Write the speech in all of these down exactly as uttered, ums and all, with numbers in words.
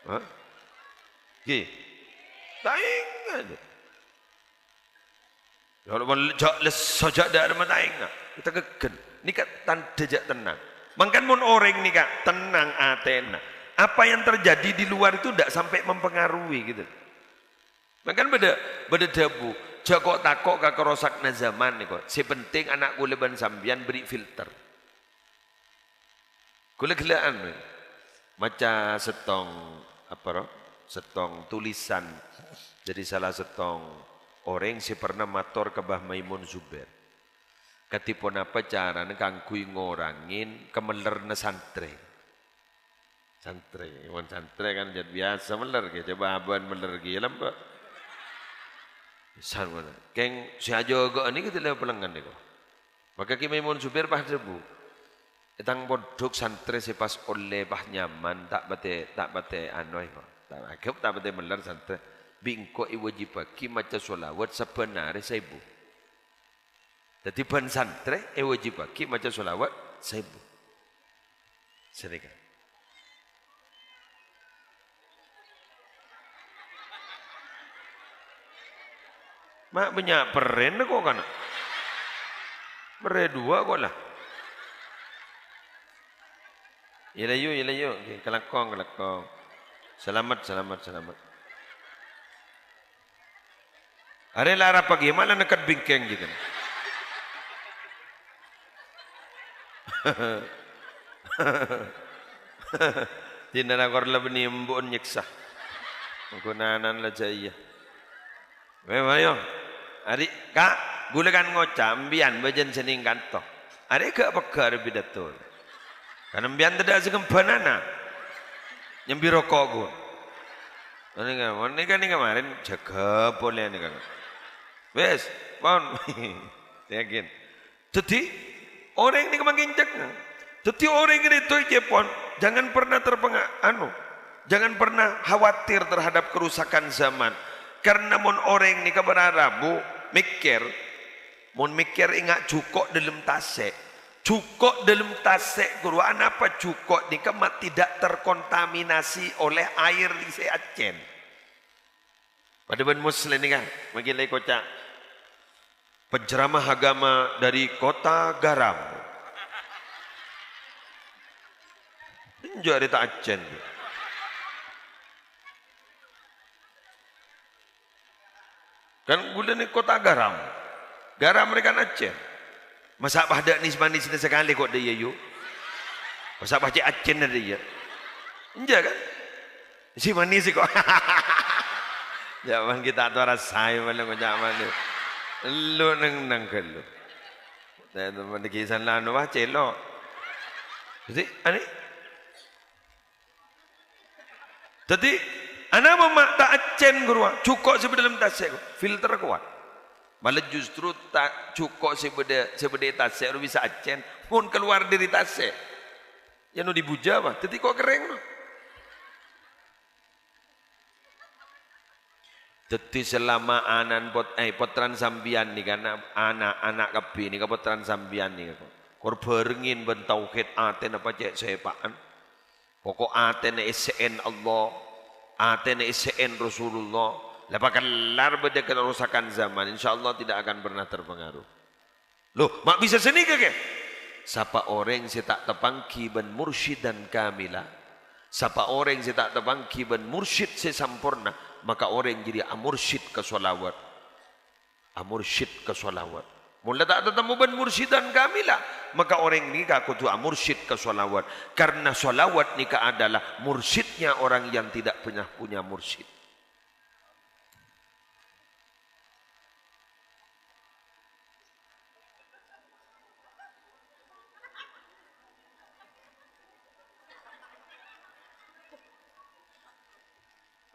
Hah? Ghi. Ta' enga'. Ya Allah, jhâ' lesso, jhâ' dâ' remma ta' enga'. Kita geggen. Nèka tandhâ jhâ' tennang. Mangkana mon orèng nèka tennang atèna, apa yang terjadi di luar itu ndak sampai mempengaruhi gitu. Mangkana bâdâ, bâdâ dhâbu, "Jhâ' ko'-tako' ka karosakna zaman nèko. Sè penting ana' kaulâ bân sampèyan bâri' filter." Kaulâ ghellâ'ân maca sèttong, apa, ro? Sèttong tulisan dâri sala sèttong orèng sè pernah mator ka Mbah Maimun Zubair. Kadhi ponapa carana kaangghuy ngorangè kamellerranna santrè? Santrè, mon santrè kan jhât biyasa meller, ghi. Coba abâ'na meller, ghi, lambâ'. San mana? Kèng sè ajâgâ'â nèko dilèbât lengngen nèko. Maka Kè Maimun Zubair pas dhâbu, "È tang pondhuk santrè sè pas ollè pas nyaman, ta' patè, ta' patè anu, è, ko'. Ta', ta' patè meller santrè. Bi' engko' èwâjibhâghi maca sholawat sabbhân arè saèbu." Dhâddhi bân santrè èwâjibhâghi maca sholawat saèbu. Sanèka. Ma' bânnya' perrèna ko' kana'. Perrè duwâ' ko' la. Iyâ la, yu, iyâ la, yu. Kalangkong, kalangkong. Salamet, salamet, salamet. Arè la arapa ghi, ma' la nèkkat bingkèng gitu. Dinna ra kor la bânnè embu'en nyèksa. Ghunana la jâ' iyâ. Wè, mayo. Arè, Ka', ghulâ kan ngoca', empèyan bâjâna sè nèng kanto. Arè ghâ' pegghâ' arè pidato. Kan empèyan tadâ' sè ngembhânana. Nyambi roko', ghun. Nèka, nèka, nèka marèn jâgâ polè nèka. Wis, pon. Yakin. Dhâddhi, orèng nèka mangkèn cèngnga. Dhâddhi, orèng rèya, pon, jangan pernah terpenga-, anu, jangan pernah khawatir terhadap kerusakan zaman. Karena mon orèng nèka para rabu mèkkèr, mon mèkkèr enga' jhuko' dâlem tasè'. Jhuko' dâlem tasè', ghuru, anapa jhuko' nèka ma-, tidak terkontaminasi oleh aèr sè accèn. Padâ bân Muslim nèka, mangkèn la èkoca', penceramah agama dari Kota Garam. Enjâ' arè ta' accèn. Kan ghulâ nèng Kota Garam. Garam rèya kan accèn. Masa' pas tadâ' nès-manèsna sakalè ko' dâ' iyâ, yu? Masa' pas cè' accènna dâ' iyâ? Enjâ', kan? Sè manès ko'. Jhâ' bân kita' to rasaè malah ngoca' manès. Elu neng-neng ghâllu. Nah, temen ghi' san la anu, wah, cèlo'. Dhâddhi, anè? Dhâddhi, anapa ma' ta' accèn, ghuru? Jhuko' sè bâdâ dâlem tasè', filter kowat. Malah justru ta-, jhuko' sè bâdâ, sè bâdâ è tasè' rowa bisa accèn, mon kalowar dâri tasè'. Yâ no dibujâ, apa? Dhâddhi ko' kerrèng, no. Dhâddhi, salama ana'na pot-, eh, pottrana sampèyan nèka, na-, ana', ana' kabbhi nèka pottrana sampèyan nèka, ko'. Kor bhârengngè bân tauhid, atèna pacè' sèpa'an. Pokok atèna èssè'è Allah, atèna èssè'è Rasulullah, la pakellar bâdâ karosakan zaman, insyaallah tidak akan pernah terpengaruh. Loh, ma' bisa sanèka, kè? Sapa orèng sè ta' tapanggi bân mursyiddan kamila, sapa orèng sè ta' tapanggi bân mursyid sè samporna, maka orèng jârèya amursyid ka shalawat. Amursyid ka shalawat. Mon la ta' tatemmo bân mursyiddan kamila, maka orèng nèka kodhu amursyid ka shalawat. Karena shalawat nèka adalah mursyidnya orang yang tidak pernah punya mursyid.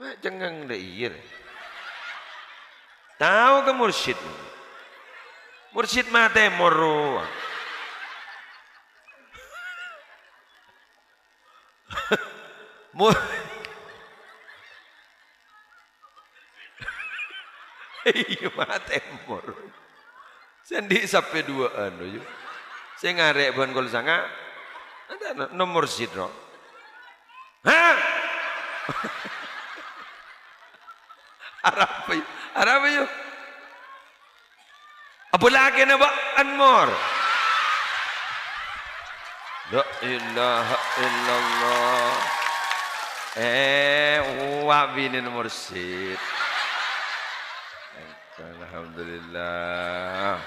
Wah, cengngeng dâ' iyâ, rè. Tao ka mursyid? Mursyid matè moro. Mu-, iyâ, matè moro. Sè andi' sapè duwâ'ân, yu. Sè ngarè' bân kol sanga', ada no-, no mursyid, no. Hah? Arapa, yu? Arapa, yu? Apa lakèna bâ'ân, Mor? La ilaha illallah. Eh, wa binèna mursyid. Alhamdulillah.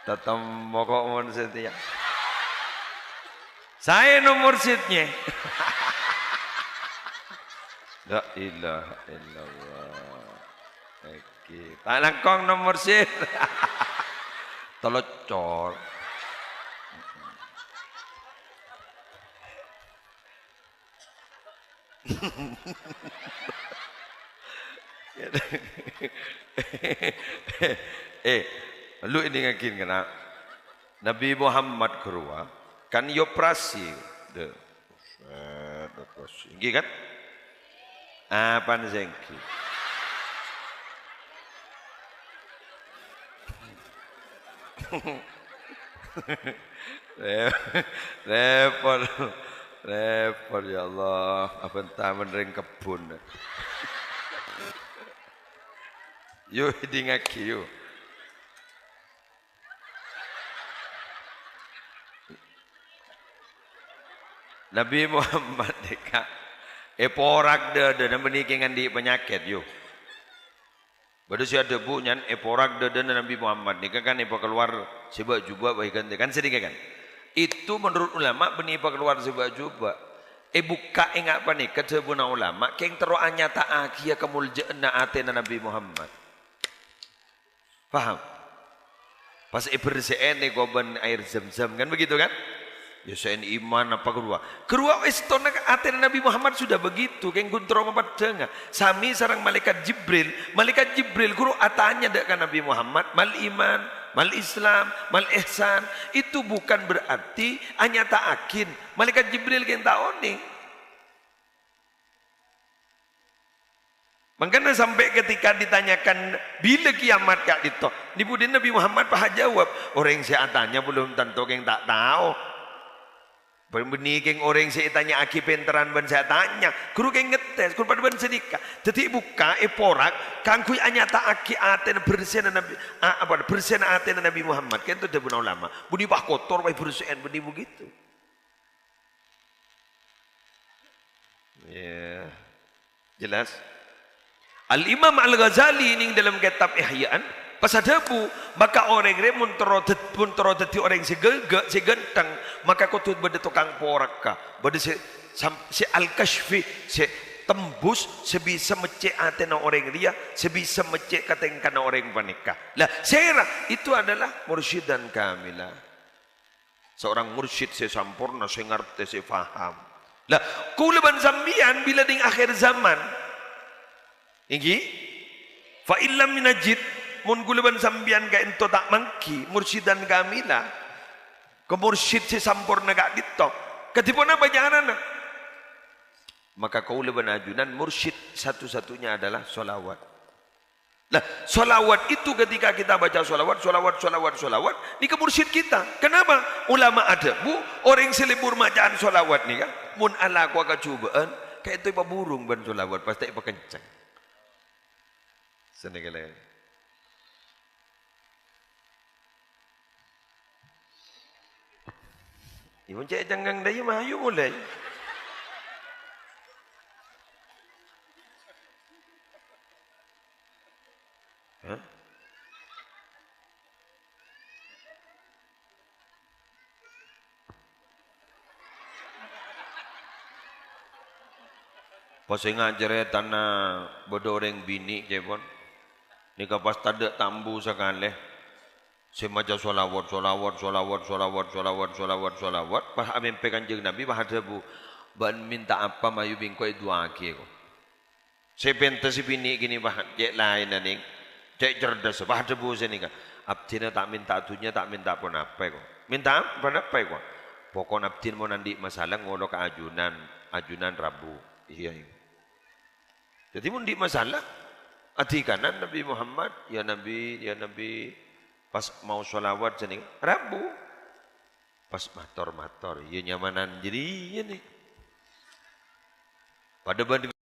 Tatemmo ko' mon satèya. Saè no mursyidnya. La ilaha illallah. Èngghi. Ta' langkong no mursyid. Telocor. Eh, lu èdingngaghi, kèna. Nabi Muhammad ghâruwa kan èoperasi. Dâ. Set, operasi. Èngghi kan? Apana sè èngghi? Re-, repot. Repot, ya Allah. Abhânta men rèng kebbhun. Yu, èdingngaghi, yu. Nabi Muhammad nèka èporak dâdâna bânnè kèng andi' panyakèt, yu. Bâdâ sè adhâbu, nyan, èporak dâdâna Nabi Muhammad nèka kan èpakalowar sè bâ'-jubâ' bhâi ghântè, kan sanèka kan? Itu menurut ulama bânnè èpakalowar sè bâ'-jubâ'. Èbukka' enga' panèka dhâbuna ulama, kèng terro anyata'aghiyâ kamoljâ'ânna atèna Nabi Muhammad. Paham? Pas èberse'è nèko bân air zam-zam, kan begitu, kan? Ya, sèn iman apa ghâruwa. Ghâruwa èstona atèna Nabi Muhammad sudah begitu, kèng ghun terro mapeddhângnga. Sami sareng Malaikat Jibril. Malaikat Jibril ghuru atanya dâ' ka Nabi Muhammad, "Mal iman, mal Islam, mal ihsan." Itu bukan berarti anyata'aghin. Malaikat Jibril kèng ta' onèng. Mangkana sampè' ketika ditanyakan, "Bilâ kiamat ka'dinto?" Nèko dhin Nabi Muhammad pas ajâwâb, "Orèng sè atanya belum tanto kèng ta' tao. Bân-, bânnè kèng orèng sè ètanya'aghi pènterran bân sè atanya, ghuru kèng ngetes, ghuru padâ bân sanèka." Dhâddhi èbukka', èporak kaangghuy anyata'aghi atèna bersèna Nabi, a-, apa, bersèna atèna Nabi Muhammad. Kènto dhâbuna ulama, "Bânnè pas kotor, pas èberse'è, bânnè begitu." Ya. Jelas? Al-Imam Al-Ghazali nèng dâlem kètab Ihya'an pas adhâbu, maka orèng rè mon terro dhâd-, mon terro dhâddhi orèng sè ghâghâ', sè ghântheng, maka kodhu bâdâ tokang porakka, bâdâ sè sam-, sè al-kasyfi, sè tembus, sè bisa meccè' atèna orèng rèya, sè bisa meccè' katèngkana orèng panèka. Lah, sèra itu adalah mursyidan kamila. Seorang mursyid sè samporna, sè ngartè, sè paham. Lah, kaulâ bân sampèyan bilâ nèng akhir zaman, èngghi? "Fa illam najid," mon kaulâ bân sampèyan ka'dinto ta' mangghi mursyidan kamila, ka mursyid sè samporna ka'dinto, kadhi ponapa carana? Maka kaulâ bân ajunan mursyid satu-satunya adalah sholawat. Lah, sholawat itu ketika kita baca sholawat, sholawat, sholawat, sholawat, nèka mursyid kita. Kenapa? Ulama adhâbu, orèng sè lebur maca'an sholawat nèka, mon alakowa kajhubâ'ân, ka'dinto èpaburung bân sholawat, pas ta' èpakencèng. Sanèka lè. Iyâ, mon cè' cengngang dâ' iyâ, mayu molè. Hah? Pas sè ngacarètana bâdâ orèng binè', cèpon. Nèka pas tadâ' tambu sakalè. Sè maca sholawat, sholawat, sholawat, sholawat, sholawat, sholawat, sholawat. Pas amèmpè Kanjeng Nabi, pas adhâbu, "Bâ'ân mènta apa, mayu bi' engko' èdu'aaghi, ko'." Sè pènta sè binè' kènè', pas cè' laènna, nèng. Cè' cerdhâssa, pas adhâbu sè nèka, "Abdhina ta' mènta dhunnya, ta' mènta ponapa, ko'." "Mènta ponapa, ko'?" "Poko'na abdhina mon andi' masalah ngolo ka ajunan, ajunan rabu." Iyâ, iyâ. Dhâddhi, mon andi' masalah, adhikanan Nabi Muhammad, "Ya Nabi, ya Nabi," pas maca sholawat sè nèng rabu. Pas mator-mator, iyâ nyamanan jârèya, nèng. Padâ bân